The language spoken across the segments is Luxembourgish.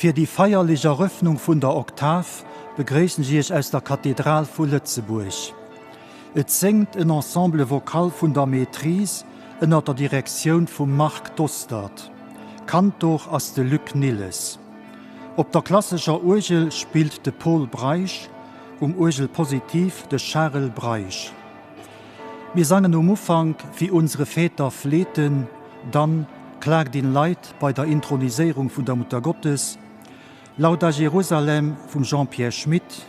Fir déi feierlech Eröffnung vun der Oktav begréissen ech Iech aus der Kathedral vu Lëtzebuerg. Et séngt en Ensemble vocal vun der Maîtrise ënner der Direktioun vum Marc Dostert. Kantor ass de Luc Nilles. Op der klassescher Uergel spillt de Pol Breisch, um Uergelpositiv de Charel Breisch. Mir sangen um Ufank Wie unsere Väter flehten, dann Klagt in Leid bei der Introniséierung vun der Muttergottes, Lauda Jerusalem vum Jean-Pierre Schmit,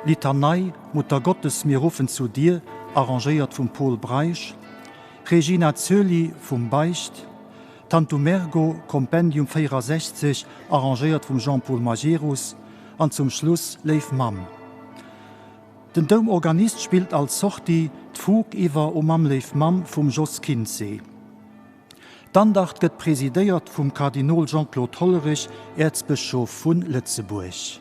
Litanei Mutter Gottes mir ruffen zu dir, arrangéiert vum Pol Breisch, Regina Coeli vum Beicht, Tantum Ergo, Kompendium 64, arrangéiert vum Jean-Paul Majerus, an zum Schluss Léif Mamm. Den Doumorganist spillt als Sortie d'Fugue iwwer O Mamm léif Mamm vum Jos Kinzé. D'Andacht gëtt presidéiert vum Kardinol Jean-Claude Hollerich, Äerzbëschof vu Lëtzebuerg.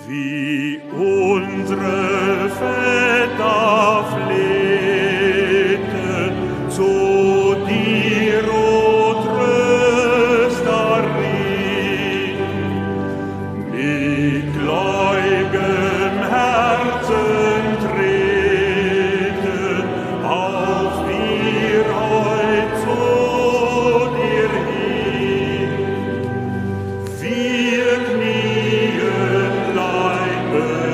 Wie unsere Väter flehten zu dir, o Trösterin, mit gläub'gem Herzen treten auch wir heut zu dir hin. Wir knien leibeladen.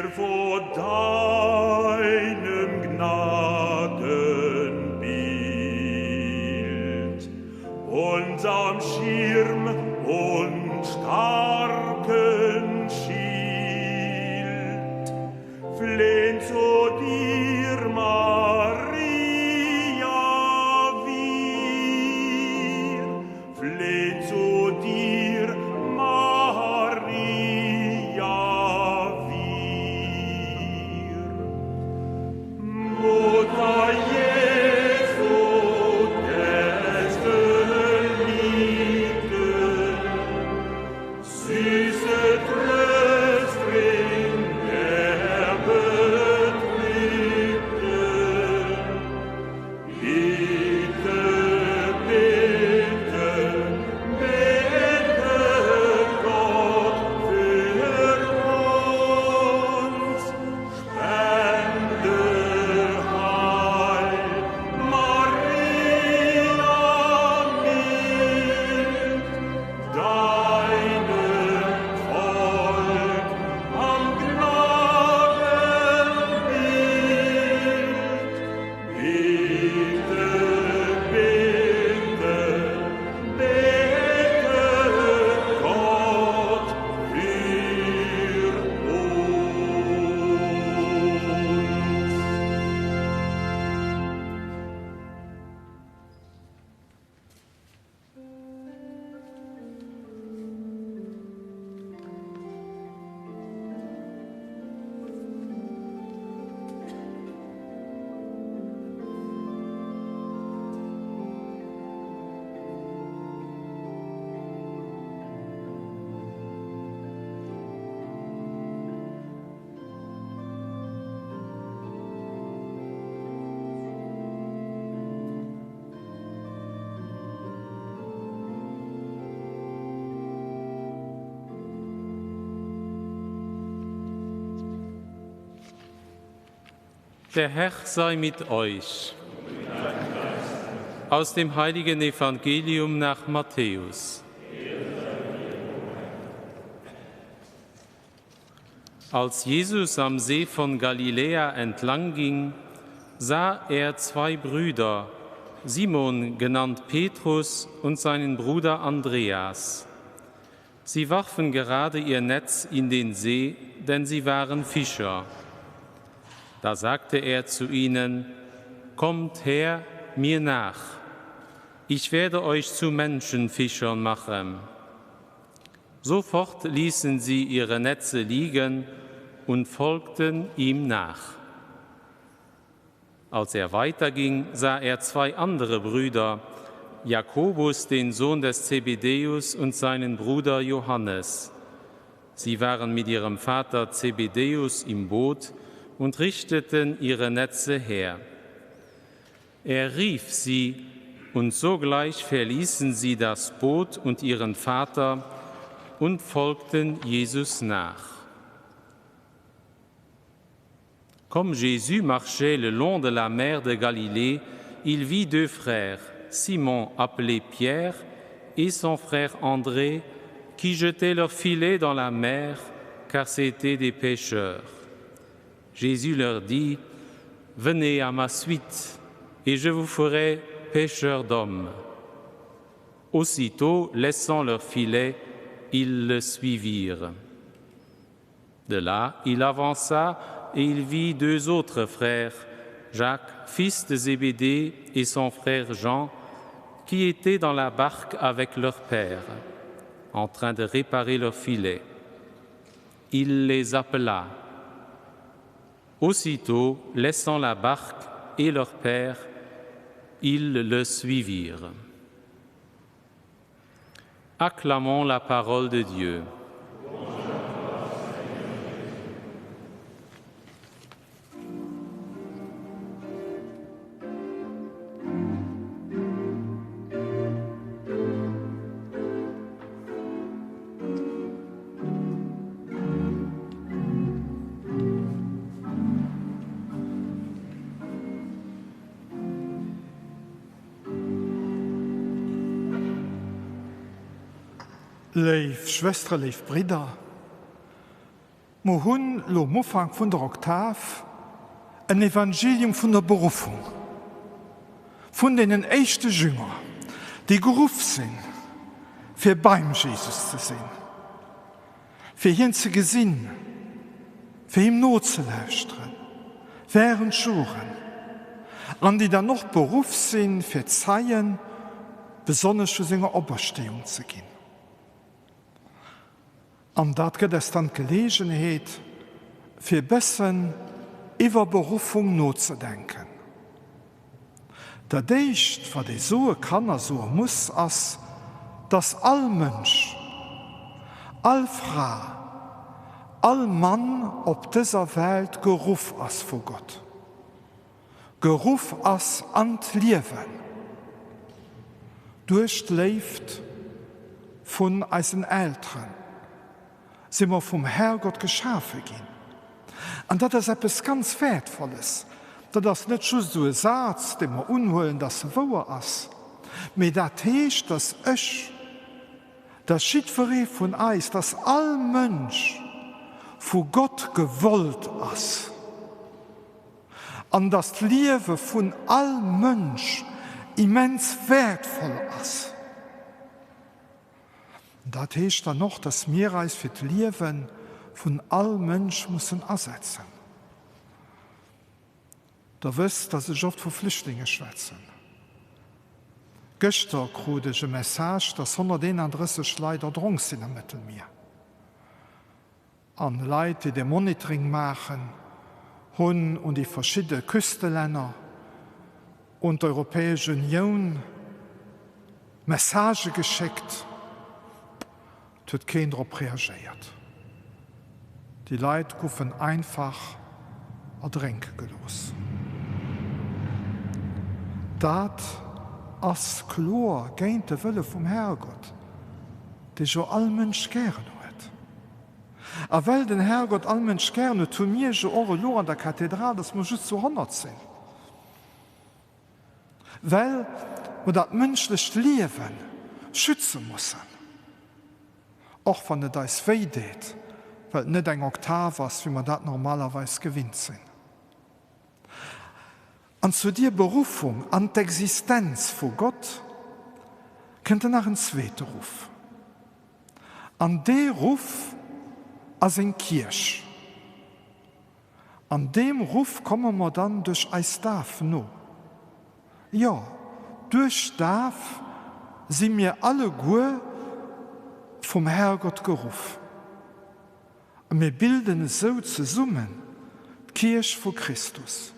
wir vor deinem Gnadenbild, unserm Schirm und starken Schild, flehn zu dir, Maria, wir, flehn zu dir, Maria, wir. Mutter Jesu des Geliebten, süße Tröstrin der Betrübten, bitte, bitte, bitte Gott für uns, spende Heil, Maria mild, deinem Volk am Gnadenbild. Bitte, bitte, bitte Gott für uns. Der Herr sei mit euch. Aus dem heiligen Evangelium nach Matthäus. Als Jesus am See von Galiläa entlang ging, sah er zwei Brüder, Simon genannt Petrus und seinen Bruder Andreas. Sie warfen gerade ihr Netz in den See, denn sie waren Fischer. Da sagte er zu ihnen: Kommt her mir nach. Ich werde euch zu Menschenfischern machen. Sofort ließen sie ihre Netze liegen und folgten ihm nach. Als er weiterging, sah er zwei andere Brüder, Jakobus, den Sohn des Zebedeus, und seinen Bruder Johannes. Sie waren mit ihrem Vater Zebedeus im Boot und richteten ihre Netze her. Er rief sie, und sogleich verließen sie das Boot und ihren Vater und folgten Jesus nach. Comme Jésus marchait le long de la mer de Galilée, il vit deux frères, Simon appelé Pierre et son frère André, qui jetaient leur filet dans la mer, car c'étaient des pêcheurs. Jésus leur dit: Venez à ma suite, et je vous ferai pêcheurs d'hommes. Aussitôt, laissant leur filet, ils le suivirent. De là, il avança et il vit deux autres frères, Jacques, fils de Zébédée, et son frère Jean, qui étaient dans la barque avec leur père, en train de réparer leur filet. Il les appela. Aussitôt, laissant la barque et leur père, ils le suivirent. Acclamons la parole de Dieu. Léif Schwëstere, léif Bridder. Mer hunn elo um Ufank vun der Oktav en Evangelium vun der Beruffung, vun deenen éischte Jünger, déi geruff sinn, fir beim Jesus ze sinn, fir hien ze gesinn, fir him nozelauschteren während Joren, an déi dann och beruff sinn, fir Zeien, besonnesch vu senger Operstéiung ze ginn. An dat gëtt eis dann d'Geleegenheet, fir e bëssen iwwer Beruffung nozedenken. Dat Éischt, wat ee soe kann a soe muss, ass, dass all Mënsch, all Fra, all Mann op dëser Welt geruff ass vu Gott, geruff ass an d'Liewen duerch d'Léift vun eisen Elteren si mer vum Herrgott geschafe ginn. An dat ass eppes ganz Wäertvolles. Dat ass net just esou e Saz, dee mer unhuelen, dass e wouer ass, mee dat heescht, dass ech, dass jiddweree vun eis, dass all Mënsch vu Gott gewollt ass. An dass d'Liewe vun all Mënsch immens wäertvoll ass. Dat heescht dann och, dass mir eis fir d'Liewe vun all Mënsch mussen asetzen. Der wësst, dass ech oft vu Flüchtlinge schwätzen. Gëschter krut ech e Message, dass 131 Leit erdronk sinn am Mëttelmier. An Leit, déi de Monitoring maachen, hunn un déi verschidde Küstelänner, un d'Europäesch Unioun Messagë geschéckt. Et huet keen drop reagéiert. Déi Leit goufen einfach erdrénke gelooss. Dat ass kloer géint de Wëlle vum Herrgott, dee jo all Mënsch gären huet. A well den Herrgott all Mënsch gären huet, hu mir jo och elo an der Kathedral, dass mer just zu 100 sinn, well mer dat mënschlecht Liewe schütze mussen, och wann et eis wéi deet, well et net eng Oktav ass, wéi mer dat normalerweis gewinnt sinn. An zu dier Beruffung an d'Existenz vu Gott kënnt dann nach en zweete Ruff. An dee Ruff a seng Kierch. An deem Ruff komme mer dann duerch eis Daf no. Jo, duerch d'Daf si mir alleguer vum Herrgott geruff. A mir bilden esou zesummen d'Kierch vu Christus.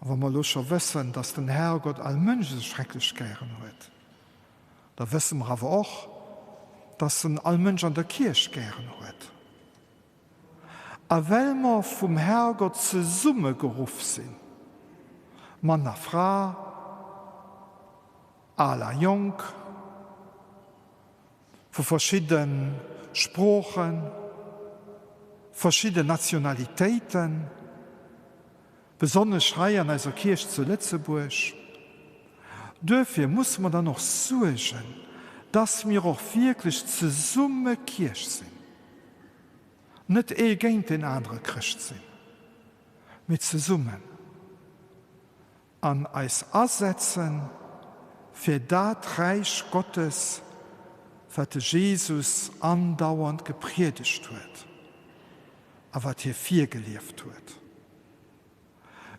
A wa mer elo scho wëssen, dass den Herrgott all Mënsch esou schrecklech gären huet, da wësse mer awer och, dass en all Mënsch an der Kierch gären huet. A well mer vum Herrgott zesumme geruff sinn, Mann a Fra, al a jonk, vu verschidde Sproochen, verschidde Nationalitéiten, besonnesch hei an eiser Kierch zu Lëtzebuerg. Duerfir musse mer dann och suergen, dass mir och wierklech zesumme Kierch sinn, net ee géint deen anere Chrëscht sinn, mee zesummen an eis asetze fir dat Räich Gottes, wat de Jesus andauernd gepriedegt huet a wat hie virgelieft huet.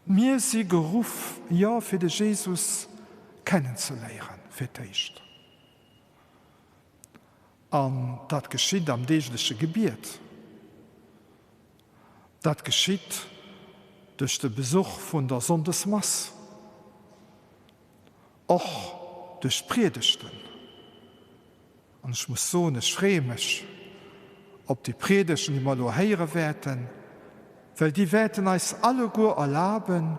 Mir si geruff, jo, fir de Jesus kennenzeléieren, fir d'éischt. An dat geschitt am deegleche Gebiet. Dat geschitt duerch de Besuch vun der Sonndesmass, och duerch d'Priedegten. An ech muss soen, ech freeë mech op déi Priedegten, déi mer elo héiere wäerten, well déi wäerten eis alleguer erlaben,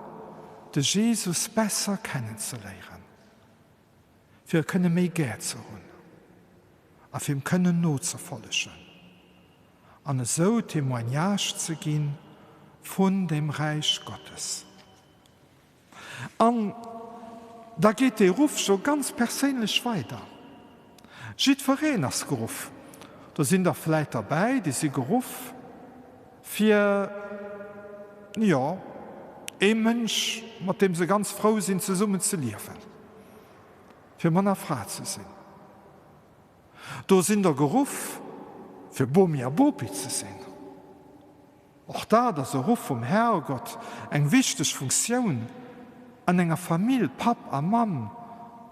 de Jesus besser kennenzeléieren, fir e kënne méi gär ze hunn a fir him kënnen nozefollegen an esou Témoignage ze gi vun dem Räich Gottes. An da geet dee Ruff jo ganz perséinlech weider. Jiddwereen ass geruff. Do sinn der vläit derbäi, déi si geruff fir, jo, ee Mënsch, mat deem se ganz frou sinn zesummen ze liewen, fir Mann a Fra ze sinn. Do sinn der geruff fir Bomi a Bopi ze sinn. Och dat ass e Ruff vum Herrgott, eng wichteg Funktioun an enger Famill, Papp a Mamm,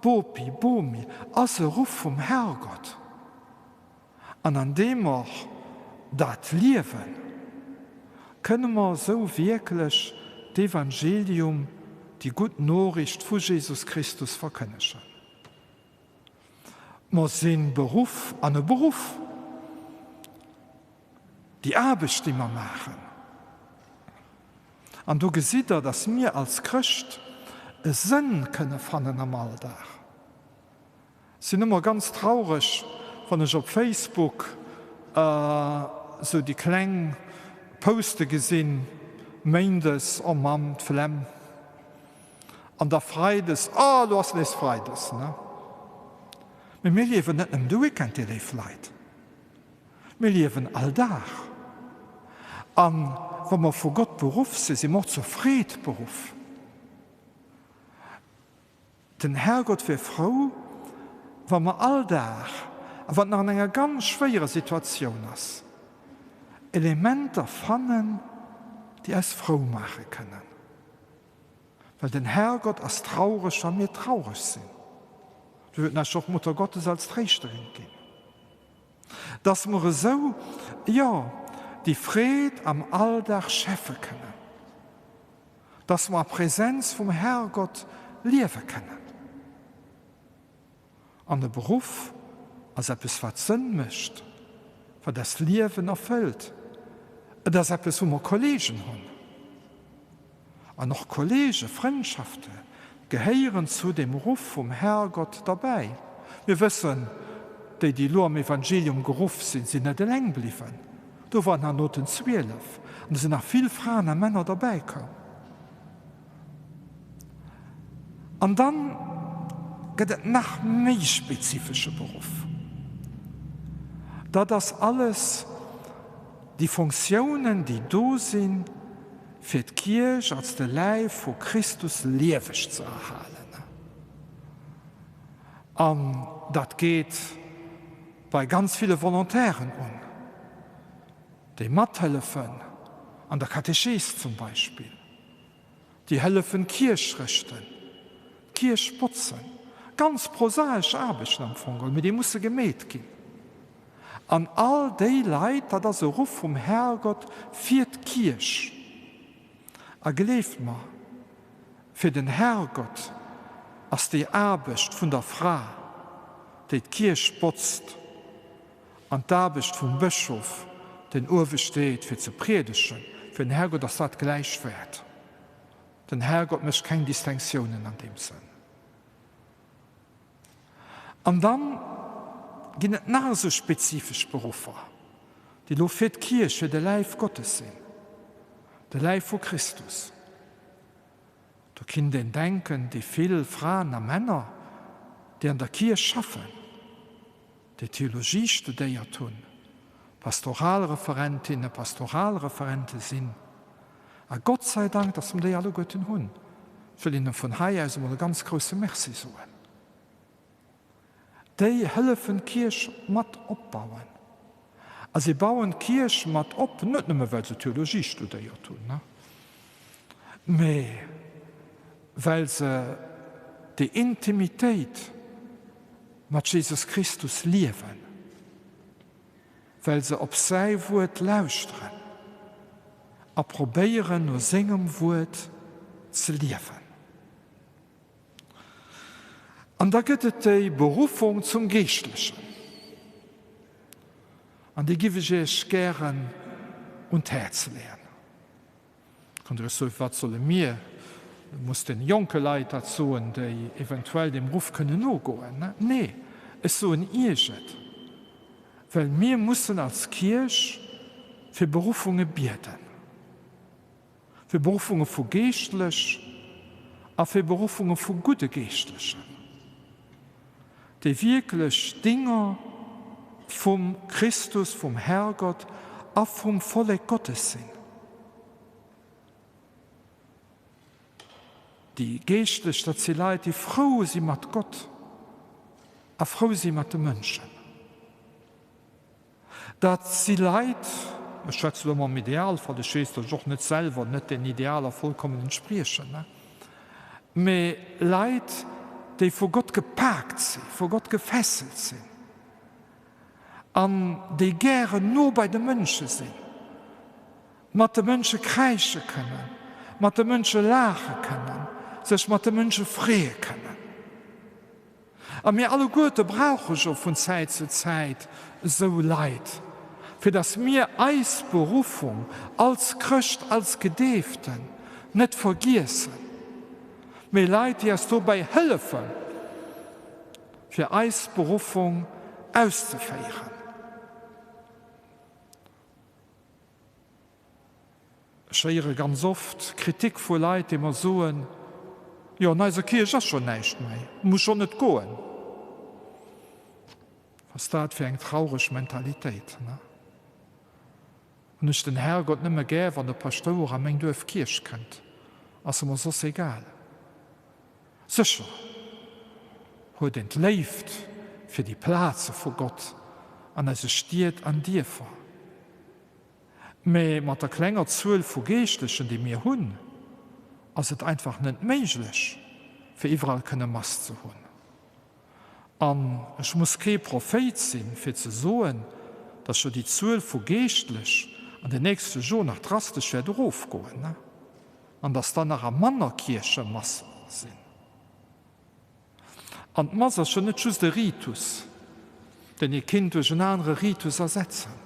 Bopi, Bomi, ass e Ruff vum Herrgott. An an deem mer dat liewen, kënne mer esou wierklech d'Evangelium, déi gutt Noriicht vu Jesus Christus verkënnegen. Mer si beruff an e Beruff. Déi Aarbecht, déi mer maachen. An do gesitt Der, dass mir als Chrëscht e Sënn kënne fannen am Alldag. Ech sinn ëmmer ganz traureg, wann ech op Facebook esou déi kleng Poste gesinn, Méindes, Oh Mamm, d'Flemm. An da Freides, Oh, elo ass nees Freides, ne? Mee mir liewen net nëmmen de Weekend, Dir léif Leit. Mir liewen all Dag. A wa mer vu Gott beruff sinn, si mer och zur Freed beruff. Den Herrgott wier frou, wa mer all Dag, a wann et nach an enger ganz schwéierer Situatioun ass, Elementer fannen, déi eis frou maache kënnen. Well den Herrgott ass traureg, wa mir traureg sinn. Du huet eis och d'Mutter Gottes als Tréischterin ginn. Dass mer esou, jo, déi Freed am Alldag schäffe kënnen. Dass mer a Präsenz vum Herrgott liewe kënnen. An e Beruff ass eppes, wat Sënn mécht, wat eist Liewen erfëllt. Et ass eppes, wou mer Kolleegen hunn. An och Kolleege, Frëndschafte gehéieren zu dem Ruff vum Herrgott derbäi. Mir wëssen, déi, déi elo am Evangelium geruff sinn, sinn net eleng bliwwen. Do waren herno den 12 an do sinn nach vill Fraen a Männer derbäi koum. An dann gëtt et nach méi spezifesche Beruff. Dat ass alles déi Fonctiounen, déi do sinn, fir d'Kierch als de Läif vu Christus lieweg ze erhalen. An dat geet bei ganz ville Volontairen un, déi mathëllefen an der Katechees zum Beispill. Déi hëllefen d'Kierch rëschten, d'Kierch botzen. Ganz prosaesch Aarbechten am Fong geholl, mee déi musse gemeet ginn. An all déi Leit, dat ass e Ruff vum Herrgott fir d'Kierch. A gleeft mer, fir den Herrgott ass déi Aarbecht vun der Fra, déi d'Kierch botzt, An d'Aarbecht vum Bëschof, deen uewe steet fir ze priedegen, fir den Herrgott ass dat gläich wäert. Den Herrgott mécht keng Distinctiounen an deem Sënn. An dann ginn et nach esou spezifesch Beruffer, déi elo fir d'Kierch, fir de Läif Gottes sinn, de Läif vu Christus. Do kinnt een denken, déi vill Fraen a Männer, déi an der Kierch schaffen, déi Theologie studéiert hunn, Pastoralreferentinnen, Pastoralreferente sinn. A Gott sei Dank, dass mer déi alleguerten hunn. Ech wëll hinnen vun hei aus emol e ganz grouse Merci soen. Déi hëllefen d'Kierch mat opbauen. A si bauen d'Kierch mat op, net nëmme well se Theologie studéiert hunn, mee well se déi Intimitéit mat Jesus Christus liewen, well se op säi Wuert lauschteren a probéieren no sengem Wuert ze liewen. An da gëtt et déi Beruffung zum Geeschtlechen. An déi giff ech Iech gären un d'Häerz leeën. Kënnt Der iech soen, Wat solle mir, muss den jonke Leit dat soen, déi eventuell deem Ruff kënnen nogoen? Nee, ech soen Iech et, well mir mussen als Kierch fir Beruffunge bieden. Fir Beruffunge vu Geeschtlech a fir Beruffunge vu gudde Geeschtlechen, déi wierklech Dinger. vum Christus, vum Herrgott a vum Vollek Gottes sinn. Déi Geeschtlech, dat si Leit, déi frou si mat Gott a frou si mat de Mënschen. Dat si Leit, ech schwätze elo mam Idealfall, ech weess, datt ech och net selwer net den Idealer vollkommen entspriechen, mee Leit, déi vu Gott gepaakt sinn, vu Gott gefesselt sinn an déi gären no bei de Mënsche sinn, mat de Mënsche kräische kënnen, mat de Mënsche laache kënnen, sech mat de Mënsche freeë kënnen. A mir alleguerte brauche jo vun Zäit zu Zäit esou Leit, fir datt mir eis Beruffung als Chrëscht, als Gedeeften net vergiessen, mee Leit, déi eis dobäi hëllefen, fir eis Beruffung auszeféieren. Ech héiere ganz oft Kritik vu Leit, déi mer soen, Jo, an eiser Kierch ass schonn näischt méi, muss schonn net goen. Was ass dat fir eng traureg Mentalitéit, ne? Hunn ech den Herrgott nëmme gär, wann de Paschtouer a meng Duerfkierch kënnt, ass e mer soss egal. Sécher huet een d'Léift fir déi Plaze vu Gott an eise Stied an Dierfer. Mä mat der klenger Zuel vu Geeschtlechen, déi mir hunn, ass et einfach net méiglech, fir iwwerall kënne Mass ze hunn. An ech muss kee Prophéit sinn, fir ze soen, datt jo déi Zuel vu Geeschtlech an den nächste Joer nach drastesch wäert erofgoen an datt dann nach a manner Kierche Masse sinn. An d'Mass ass jo net just e Ritus, deen ee kinnt duerch en anere Ritus ersetzen,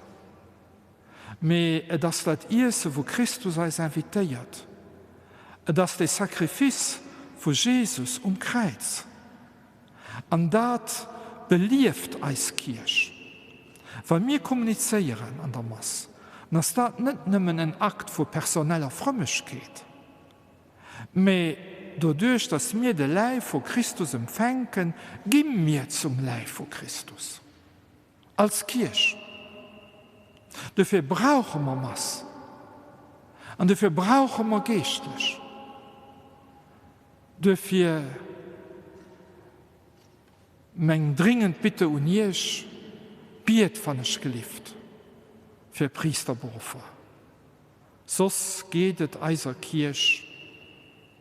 mee et ass dat Iesse wou Christus eis invitéiert, et ass dee Sacrifice vu Jesus um Kräiz. An dat belieft eis Kierch. Wa mir kommunizéieren an der Mass, dann ass dat net nëmmen en Akt vu personeller Frëmmegkeet, Mee doduerch, dass mir de Läif vu Christus empfänken, gi mir zum Läif vu Christus als Kierch. Dofir brauche mer Mass an dofir brauche mer Geeschtlech. Duerfir meng dringend Bitte un Iech, Biet wannechgelift fir Priisterberuffer. Soss geet et eiser Kierch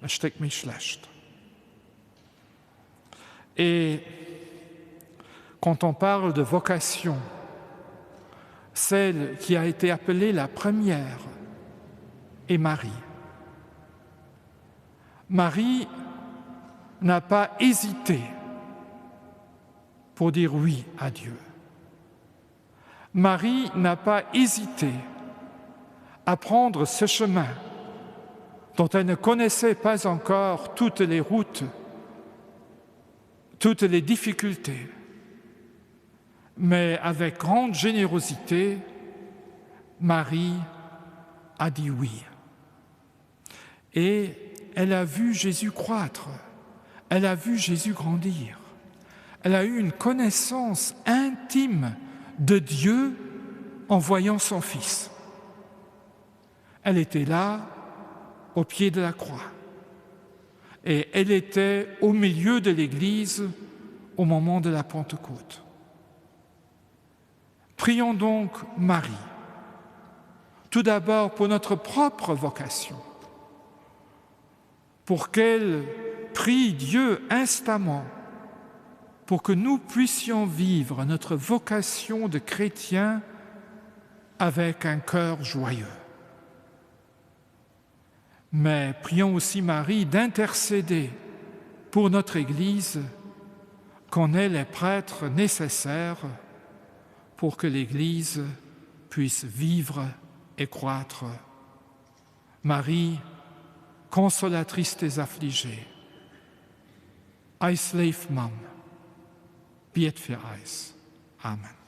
e Stéck méi schlecht. Et quand on parle de vocation, celle qui a été appelée la première est Marie. Marie n'a pas hésité pour dire oui à Dieu. Marie n'a pas hésité à prendre ce chemin dont elle ne connaissait pas encore toutes les routes, toutes les difficultés, mais avec grande générosité, Marie a dit oui. Et elle a vu Jésus croître, elle a vu Jésus grandir. Elle a eu une connaissance intime de Dieu en voyant son Fils. Elle était là, au pied de la croix. Et elle était au milieu de l'Église au moment de la Pentecôte. Prions donc Marie, tout d'abord pour notre propre vocation, pour qu'elle prie Dieu instamment, pour que nous puissions vivre notre vocation de chrétien avec un cœur joyeux. Mais prions aussi Marie d'intercéder pour notre Église, qu'on ait les prêtres nécessaires pour que l'Église puisse vivre et croître. Marie, consolatrice des affligés, eis léif Mamm, biet fir eis. Amen.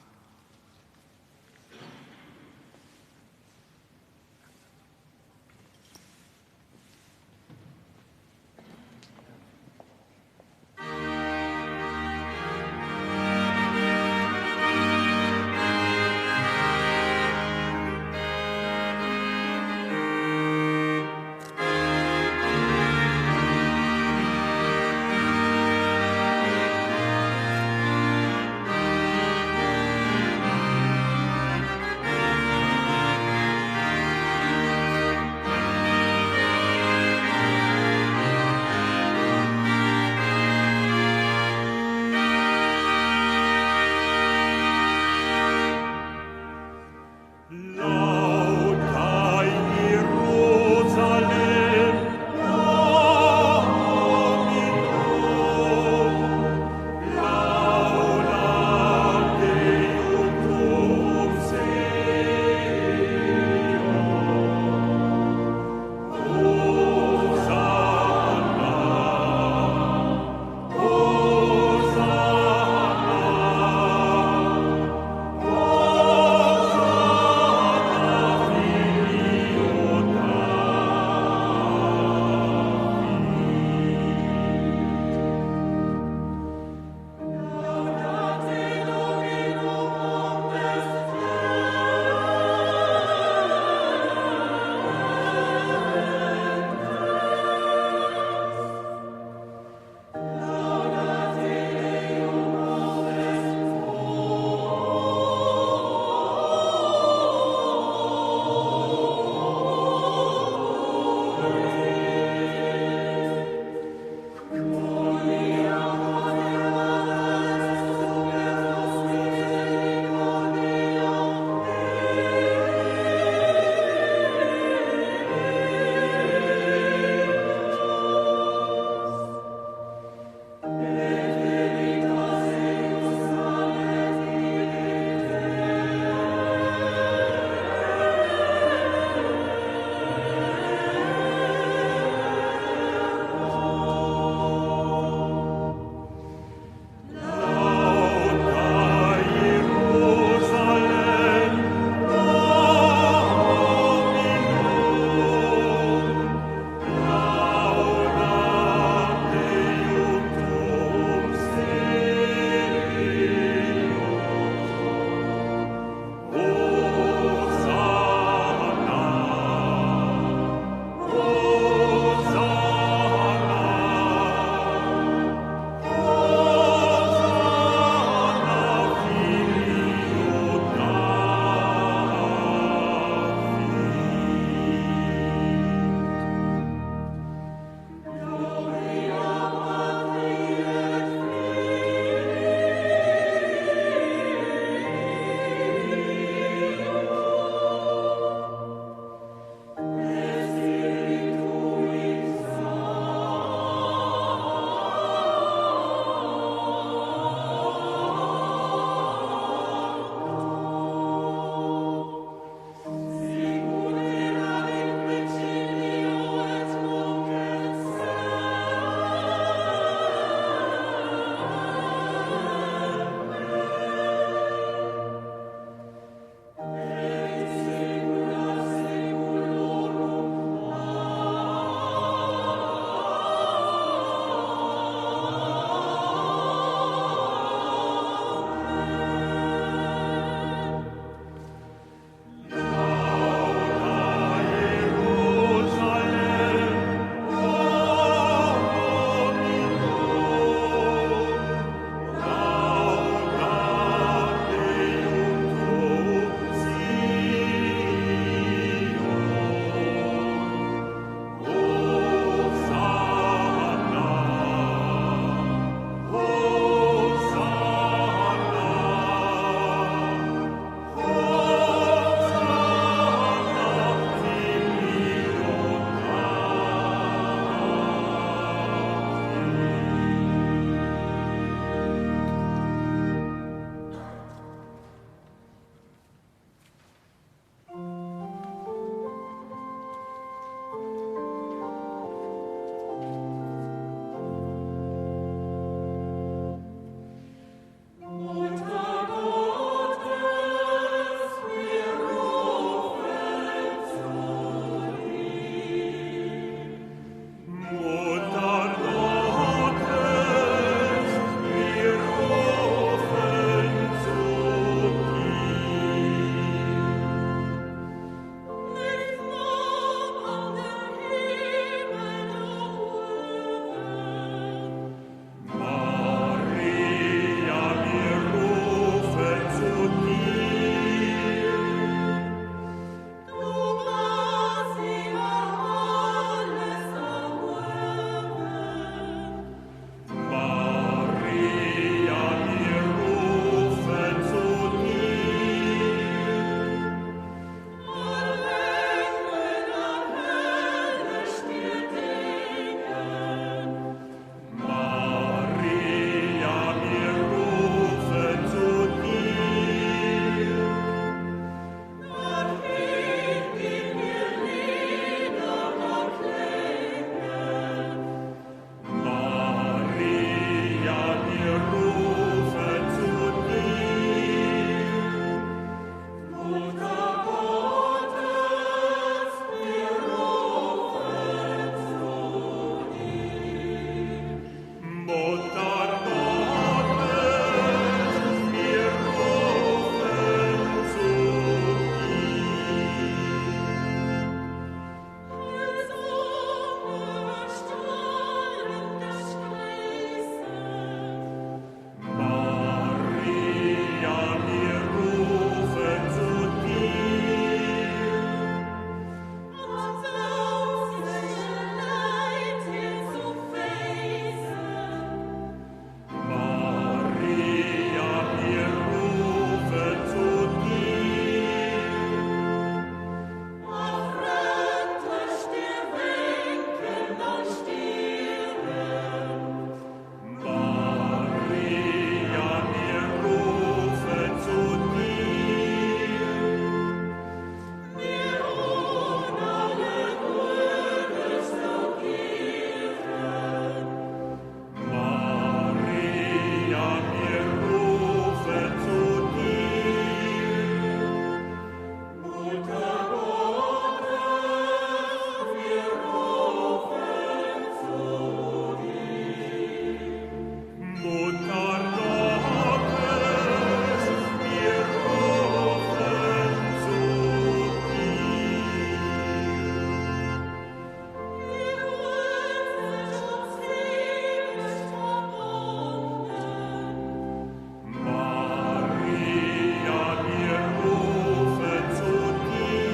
Maria, wir rufen zu dir.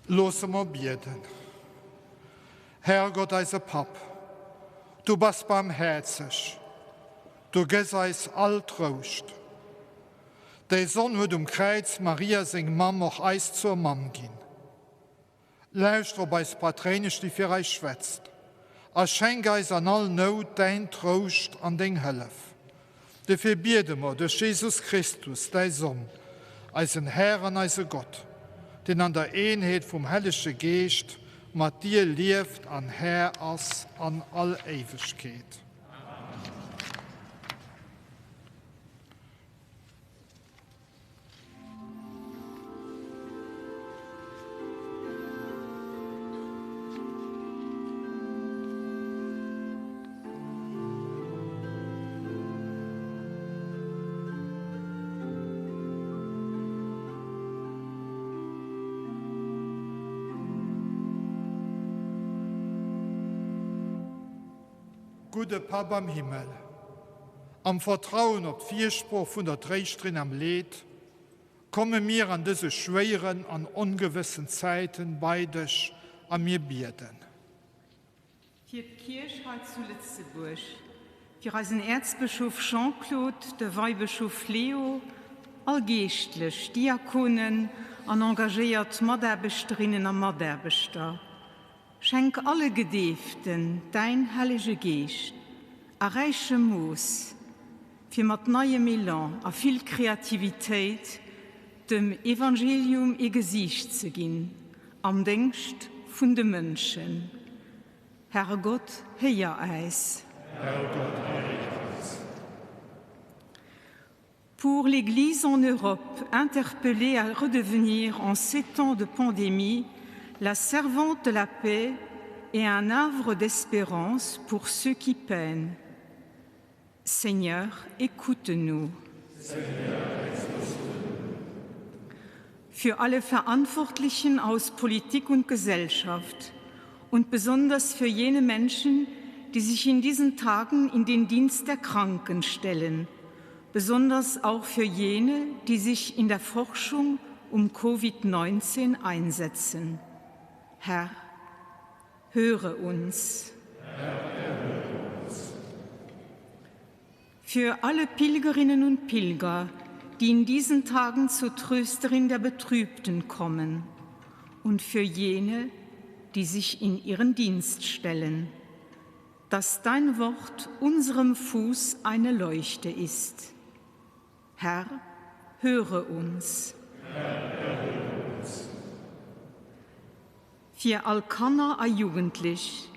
Loosse mer bieden. Herrgott, eise Papp, du bass barmhäerzeg, du gëss eis all Trouscht. Däi Sonn huet um Kräiz Maria, seng Mamm, och eis zur Mamm ginn. Lauschter op eis Patréinesch, déi fir eis schwätzt, a schenk eis an all Nout däin Trouscht an deng Hëllef. Dofir biede mer duerch Jesus Christus, däi Sonn, eisen Här an eise Gott, deen an der Eenheet vum Hellege Geescht mat dir lieft an Här ass an all Éiwegkeet. Amen. Gudde Papp am Himmel, am Vertrauen op d'Firsproch vun der Tréischterin am Leed, komme mir an dëse schwéieren an ongewëssen Zäiten bei dech a mir bieden. Fir d'Kierch hei zu Lëtzebuerg, fir eisen Äerzbëschof Jean-Claude, de Weibëschof Leo, all Geeschtlech, Diakonen an engagéiert Mataarbechterinnen a Mataarbechter. Schenk alle Gedeeften däin Hellege Geescht a räichem Mooss, fir mat neiem Elan a vill Kreativitéit dem Evangelium ee Gesiicht ze ginn am Déngscht vun de Mënschen. Herrgott, héier äis. Herrgott, héier eis. Pour l'Église en Europe, interpellée à redevenir en ces temps de pandémie la servante de la paix et un havre d'espérance pour ceux qui peinent. Seigneur, écoute-nous. Für alle Verantwortlichen aus Politik und Gesellschaft und besonders für jene Menschen, die sich in diesen Tagen in den Dienst der Kranken stellen, besonders auch für jene, die sich in der Forschung um Covid-19 einsetzen. Herr, höre uns. Herr, uns. Für alle Pilgerinnen und Pilger, die in diesen Tagen zur Trösterin der Betrübten kommen und für jene, die sich in ihren Dienst stellen, dass dein Wort unserem Fuß eine Leuchte ist. Herr, höre uns. Herr, erhöre uns. Fir all Kanner a Jugendlech,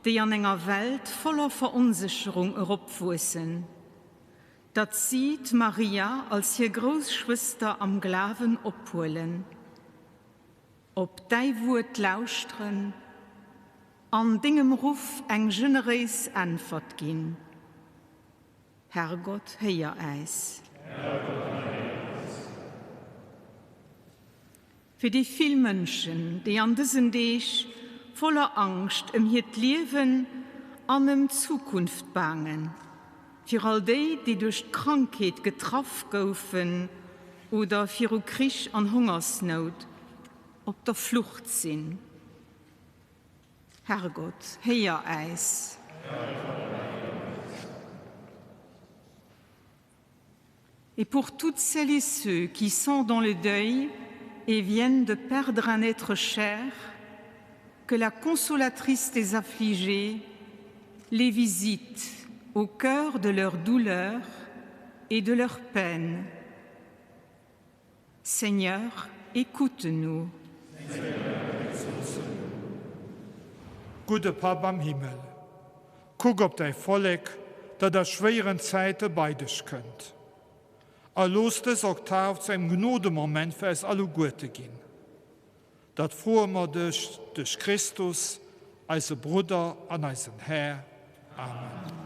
déi an enger Welt voller Veronsécherung eropwuessen, datt si d'Maria als hir grouss Schwëster am Glawen ophuelen, op däi Wuert lauschteren an dengem Ruff eng generéis Äntwert ginn. Herrgott, héier äis. Herrgott, erhéier eis. Fir déi vill Mënschen, déi an dësen Deeg voller Angscht ëm hiert Liewen an ëm d'Zukunft baangen, fir all déi, déi duerch d'Krankheet getraff goufen oder viru Krich an Hongersnout op der Flucht sinn. Herrgott, héier äis. Et pour toutes celles et ceux qui sont dans le deuil et viennent de perdre un être cher, que la consolatrice des affligés les visite au cœur de leur douleur et de leur peine. Seigneur, écoute-nous. Gudde Papp am Himmel, kuck op däi Vollek, dat a schwéieren Zäite bei dech kënnt, a looss dës Oktav zu engem Gnodemoment fir eis alleguerte ginn. Dat froe mer dech duerch Christus, eise Brudder an eisen Här. Amen.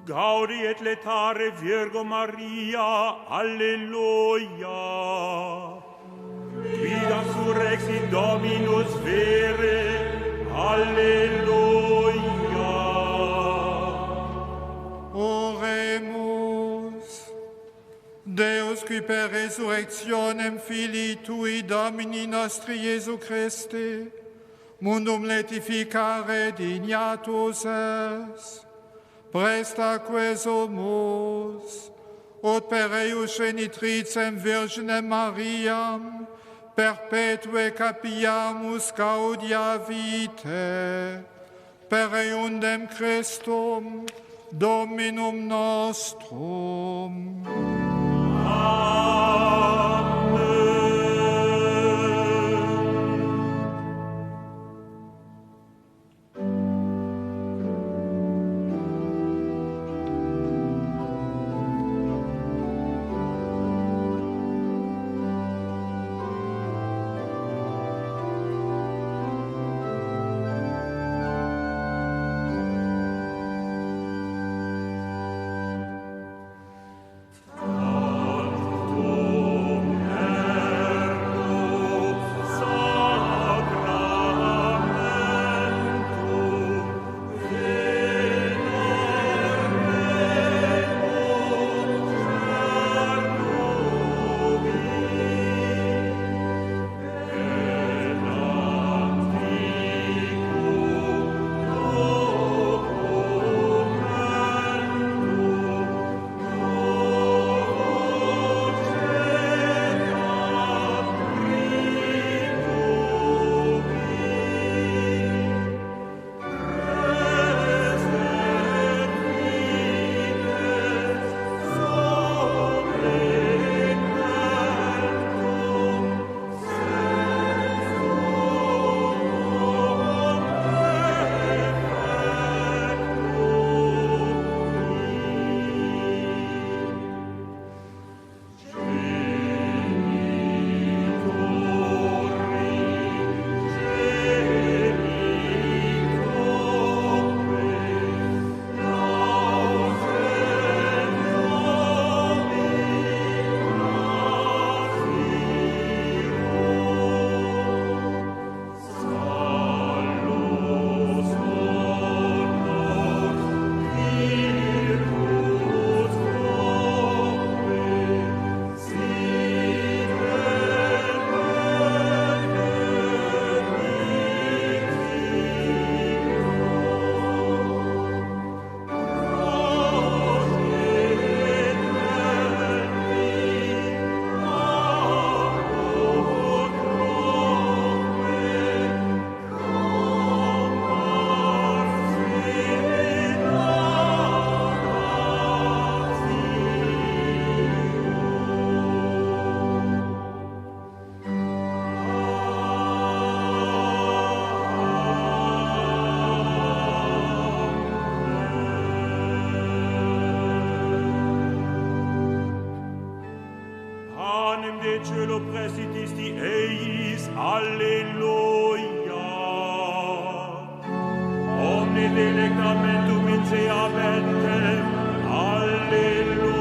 Gaudi et letare Virgo Maria, Alleluia. Qui surrexit Dominus vere, Alleluia. Oremus. Deus qui per resurrectionem Filii Tui Domini nostri Iesu Christi, mundum letificare dignatus es, presta quesumus, ut per eius genitricem Virginem Mariam, perpetue capiamus gaudia vitae, per eundem Christum, Dominum nostrum. Cielo presitisti eis, alleluia. Omne delectamentum in se habentem, alleluia.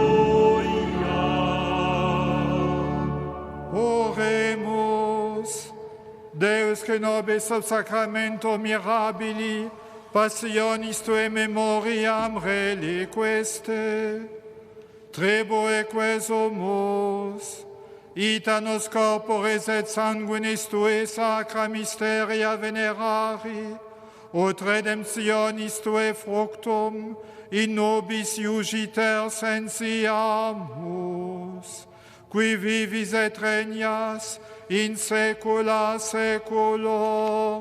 Oremus, Deus que nobis sub sacramento mirabili, passionis tuae memoriam reliqueste, tribueque sumus, ita nos corporis et sanguinis tui sacra mysteria venerari, ut redemptionis tuae fructum in nobis iugiter sensiamus, qui vivis et regnas in saecula saeculorum.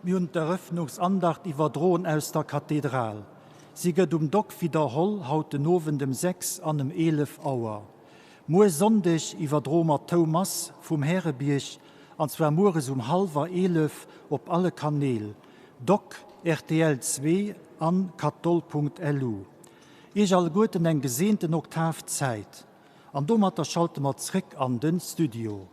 Mir hunn d'Eröffnungsandacht iwwerdroen aus der Kathedral. Si gëtt um Dock widderholl haut den Owend em 6 an em 11 Auer. Muer Sonndeg iwwerdroe mer d'Houmass vum Härebierg, an zwar mueres um hallwer 11 op alle Kanäl, Dock, rtl 2 an katholl.lu. Iech alleguerten eng geseenten Oktavzäit. An domatter schalte mer zréck an den Studio.